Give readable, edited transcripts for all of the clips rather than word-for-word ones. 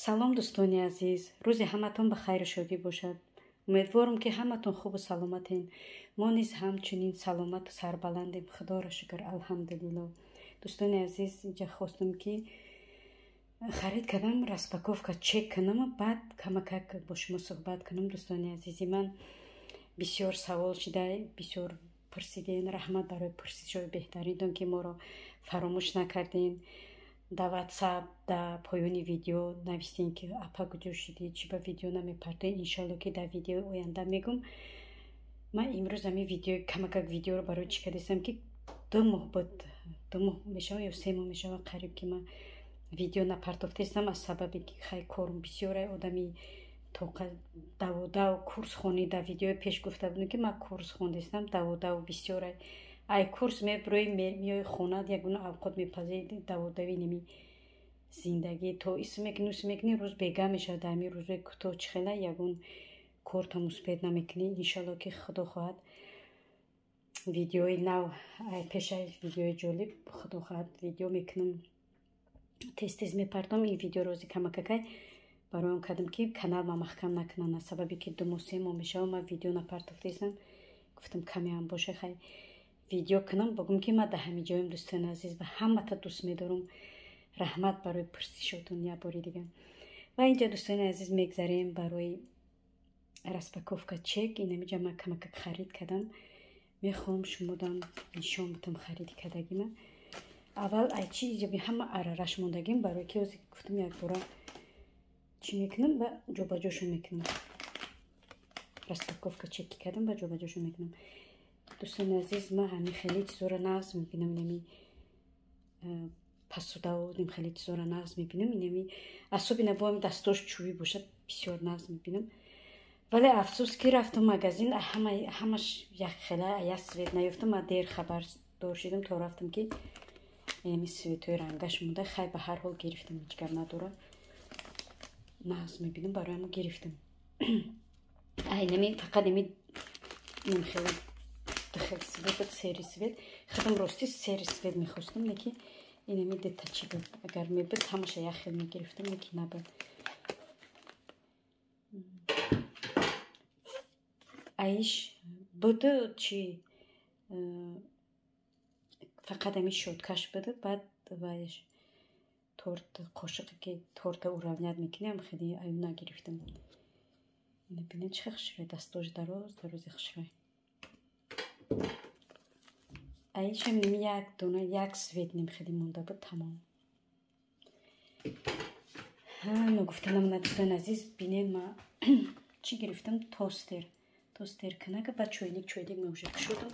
Салом, дӯстони азиз. Рӯзи ҳаматон ба хайру шодӣ бошад. Умедворам, ки ҳаматон хубу саломатен. Мо низ ҳамчунин саломату сарбаландем. Худоро шукр, алҳамдулилло. Дӯстони азиз, инҷа хостам, ки харид кардам, распаковка чек кунам, баъд камакак бо шумо суҳбат кунам. Дӯстони азизи ман, бисёр савол шуда, бисёр пурсиден. Раҳмат барои пурсишҳои беҳтаринтон, ки моро фаромӯш накардем. Дар Ватсап, дар поёни видео навистем, ки апа, куҷо шудӣ, чӣ ба видео намепартоед. Иншалло, ки дар видеои оянда мегум. Ман имрӯз ҳамин видео, камакак видеоро барои чӣ кардастам, ки 2 моҳ буд, 2 моҳ мешавад ё 3 моҳ мешавад қариб, ки ман видео напартофтаистам, аз сабабе ки хай корм бисёре, одами тоқа, давудав, курс хонӣ. Дар видеои пеш гуфта будем, ки ман курс хондастам, давудав бисёре. Ай курс мебирои, меои хона, ягона авқот мепазӣ, давудави неми зиндагӣ, то ис мекунӣ, ус мекунӣ, рӯз бега мешавад. Дар ҳамин рӯзои кӯтоҳ чӣ хела ягон кортам успеть намекунӣ. Иншалло, ки худо хоҳад, видеои нав, ай пешай видеои ҷолиб, худо хоҳад, видео мекунам, тез тез мепартом. Ин видеоро ози камакакай барои он кардам, ки каналма маҳкам накунанд, аз сабабе ки 2 моҳ, 3 моҳ мешавад, ман видео напартофтаистам. Гуфтам, камеам боша, хай видео кунам, бигӯм, ки ман дар ҳамин ҷоем. Дӯстони азиз, ва ҳамата дӯст медорам. Раҳмат барои пурсишотон як бори дигар. Ва инҷа, дӯстони азиз, мегзарем барои распаковка чек. Инамиҷа ман камакак харид кардам, мехоҳам шумодам нишон бидам хариди кардагима. Аввал ай чи ҳама арараш мондагим, барои ки ози гуфтам, якбора чӣ мекунам ва ҷобаҷошо мекунам. Распаковка чеки кардам ва ҷобаҷошо мекунам. Дӯстони азиз, ман ҳамин хеле чизоро нағз мебинам, инами посудаву ним хеле чизоро нағз мебинам, инами особенно бо ҳами дастош чӯбӣ бошад, бисёр нағз мебинам. Вале афсӯс, ки рафтам магазин, ҳамаш якхела, як цвет наёфтам. Ман дер хабардор шидам, то рафтам, ки инами цветҳои рангаш монда. Хай, ба ҳар ҳол гирифтам, ҳеҷ гап надорад, нағз мебинам, барои ҳамо гирифтам. Инами фақат ими нимхела духел цвет буд, серый цвет. Худам рости серый цвет мехостам, леки инами дета чӣ буд. Агар мебуд, ҳамаша як хел мегирифтам, леки набуд. Аиш буду чи фақат ами щёткаш буду, баъд вайш торт, қошиқе ки торта уравнять мекунӣ, ам хеле аю нагирифтам. Ина бинед, чӣ хушрӯй, дастош дароз дарози хушрӯй. Аишам ними як дона, як цвет ним хеле монда буд, тамом. Ногуфта намонад, дӯстони азиз, бинед, ма чӣ гирифтам: тостер, тостер кнака ба чойник. Чойник ма уже кушодам,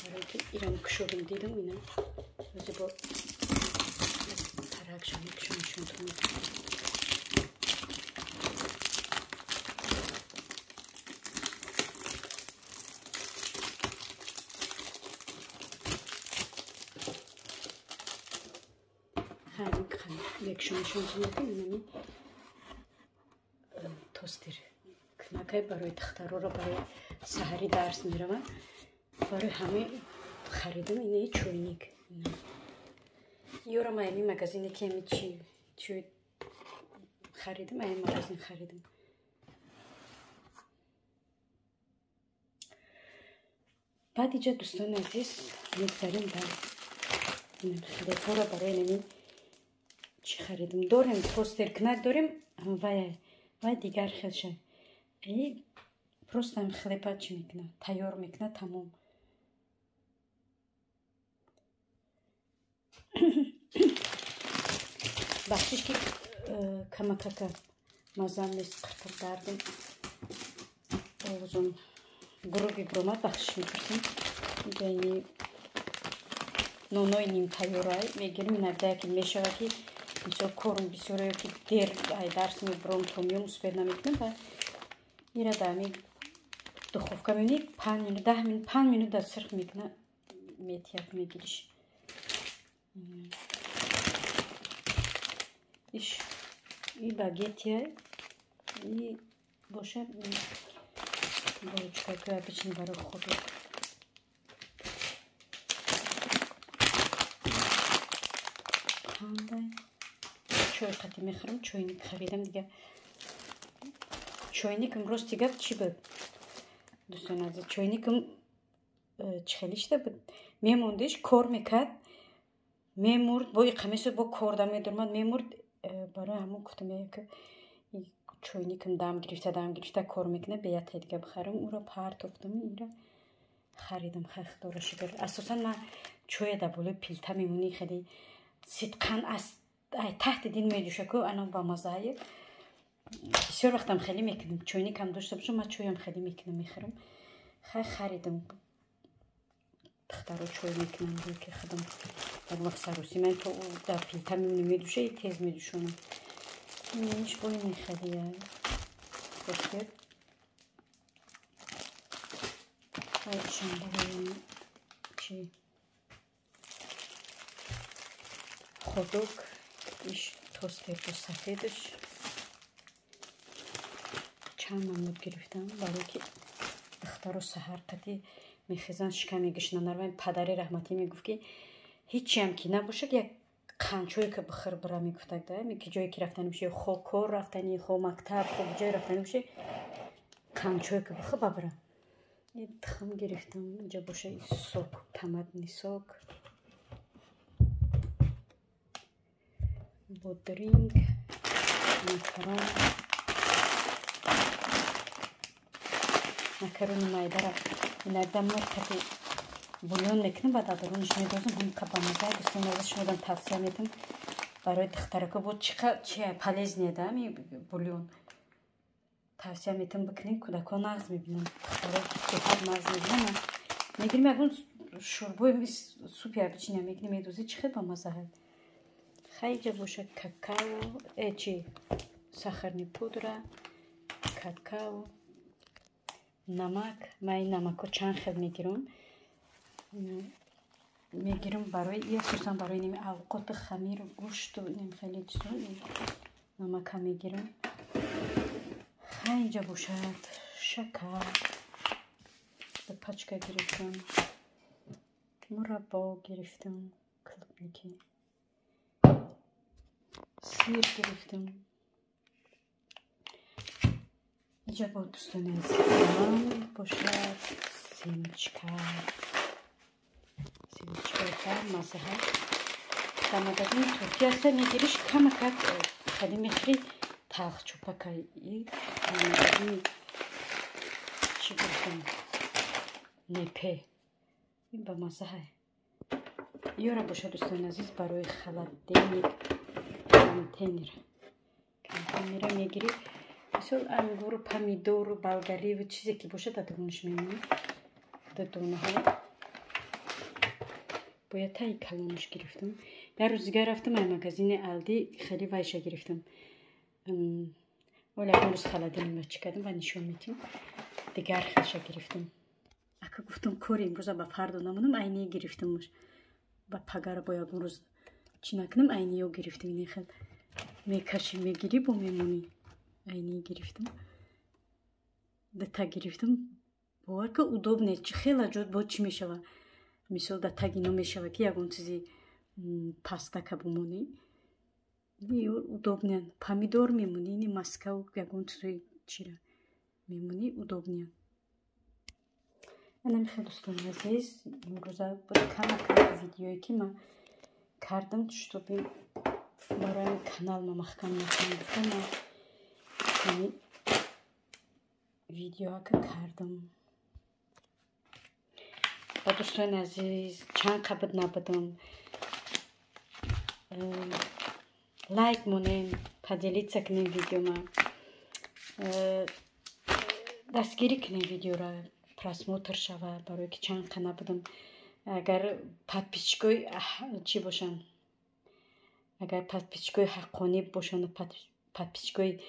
барои ки ирам кушодам, дидам, ина ози бо таракша мекушам, нишонтон. Мекушам, нишонтон, инами тостер кнакай барои духтароро, барои саҳари дарс мераванд, барои ҳамаи харидам. Инаи чойник ёра ма ами магазине ки ами чи чи харидам, ами магазин харидам. Баъд иҷа, дӯстони азиз, мегзарем ба хлебҳоро. Барои нами чӣ харидам? Дорем тостер кнак, дорем, вай дигар хелша. Просто ами хлеба чӣ мекунад, тайёр мекунад, тамом. Бахшиш, ки камакака мазам нест, қиртир дардем, овозум грубый биромад, бахшиш мепурсем. Иҷаи нонои нимтайёрай мегирим. Иногда ки мешавад, ки мисол корм бисёре ё ки дер ай дарс мебуром, то меом успеть намекунам, ва ира дар ами духовка мемонӣ, 5 минут, 10 минут, 5 минут дар сирх мекуна, метиҳад, мегириш. Иш и багетия и боша булочкаки обычно барои хӯрок. Қандай. Чой қати мехӯрам, чойник харидам дига. Чойникам рости гап чӣ буд? Дӯстони азиз, чойникам чӣ хеле шида буд? Мемондиш, кор мекард, мемурд, бо иқа месӯд, бо корда медурмад, мемурд. Барои ҳамон гуфтам, ки чойникам дам гирифта, дам гирифта кор мекунад, беятае дига бихарам. Ӯро партофтам, инро харидам. Хай, худоро шукр. Асосан ман чоя дар болои пилта мемонӣ, хеле сидқан аз таҳти дин медӯша ку, ана ба маззае. Бисёр вақтам хеле мекунам. Чойникам дошта бошам, ман чоям хеле мекунам, мехӯрам. Хай, харидам. Духтаро чой мекунам, ки худам як вақт саросӣ ман то дар пилта мемонӣ, медӯша, тез медӯшонам. Иниш бо ин хеле тостер. Айшам барои чи ходок, иш тостер бо сафедаш. Чанд намуд гирифтам, барое ки духтаро саҳар қати мехезанд, шиками гишна нарвай. Падари раҳматӣ мегуфт, ки ҳичиам ки набошад, як қанчое ки бихӯр, бира, мегуфтак да, ки ҷое ки рафтанӣ боши, хо кор рафтанӣ, хо мактаб, хо ҷое рафтанӣ боши, қанчое ки бихӯр, ба бира. Тухм гирифтам. Инҷа боша сок, томатный сок, бодринг, макарон. Макарони майдара иногда мурқати бульон мекунам, баъд дарунаш медозам, ҳамқа бамаза. Дӯстони азиз, шумодам тавсия медиҳам барои духтарако, бо чи полезный да ми бульон. Тавсия медиҳам бикунем, кӯдакҳо нағз мебинанд, духтаро беҳад нағз мебинанд. Мегирим, ягон шӯрбои супи обычный мекунем, медозӣ, чӣ хел бамаза ҳаст. Хай, инҷа боша какао, чи сахарный пудра, какао, намак. Ман ин намакҳо чанд хел мегирам. Мегирам барои асосан барои ними авқоту хамиру гӯшту ним хеле чизо намакҳа мегирам. Хай, инҷа бошад шакар, ду пачка гирифтам, мураббо гирифтам, клубники, сир гирифтам. Инҷа бо дӯстони азизам бошад семечка. Семечкаи хар маззаҳа. Дар магазини Туркия ҳаста, мегириш, камакак хеле мехӯри, талхчӯпака. Дар магазини чӣ гирифтам? Непе. Ин ба маззаҳа. Ёра бошад, дӯстони азиз, барои холодильник контейнер. Контейнера мегирӣ, мисол ангуру, помидору, болгариву, чизе ки бошад, дар дарунаш мемонӣ. Ду донаҳо. Бояд таи калонаш гирифтам. Як рӯз дигар рафтам ай магазини Алди, хеле вайша гирифтам. Оля ягон рӯз холодильник чӣ кардам ва нишон медиҳам. Дигар хелша гирифтам. Ака гуфтам, кори имрӯза ба фардо намонам, айние гирифтамаш. Ба пагара бо ягон рӯз чӣ накунам, айниё гирифтам. Ин хел мекашӣ, мегирӣ, бо мемонӣ. Айние гирифтам. Дута гирифтам. Бовар ки удобный, хеле ҷо бо чӣ мешава. Мисол дар таги ино мешава, ки ягон чизи пастака бумонӣ. Удобный. Помидор мемонӣ, ини маскаву ягон чизои чира мемонӣ, удобный. Анами хел, дӯстони азиз, имрӯза буд камакам видеое, ки ман кардам, чтобы барои канал ма маҳкам накунам, гуфтам, ман видеоака кардам. Ба дӯстони азиз, чанд қабд набудам. Лайк монем, поделиться кунем видеома. Дастгирӣ кунем видеора, просмотр шава, барое ки чанд қа набудам. Агар подписчикои чӣ бошанд, агар подписчикои ҳаққонӣ бошанд, подписчикои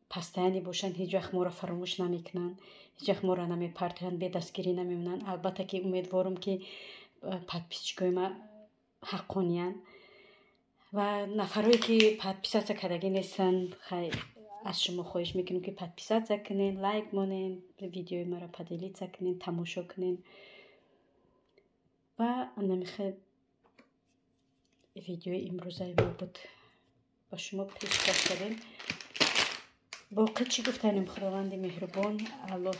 постоянный бошанд, ҳеҷ вақт моро фаромӯш намекунанд, ҳеҷ вақт моро намепартоянд, бедастгирӣ намемонанд. Албатта ки умедворам, ки подписчикои ма ҳаққониянд ва нафарое ки подписаться кардагӣ нестанд, хай, аз шумо хоҳиш мекунем, ки подписаться кунед, лайк монед, видеои маро поделиться кунед, тамошо кунед. Ва анамихел видеои имрӯзаи мо буд. Ба шумо пешкаш кардем. Боқӣ чӣ гуфтанем? Худованди меҳрубон Аллоҳ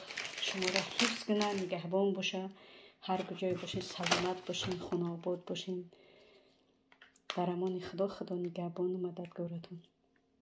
шуморо ҳифз кунад, нигаҳбон боша. Ҳар куҷое бошен, саломат бошен, хонаобод бошен. Дар амони Худо, Худо нигаҳбону мададгоратон.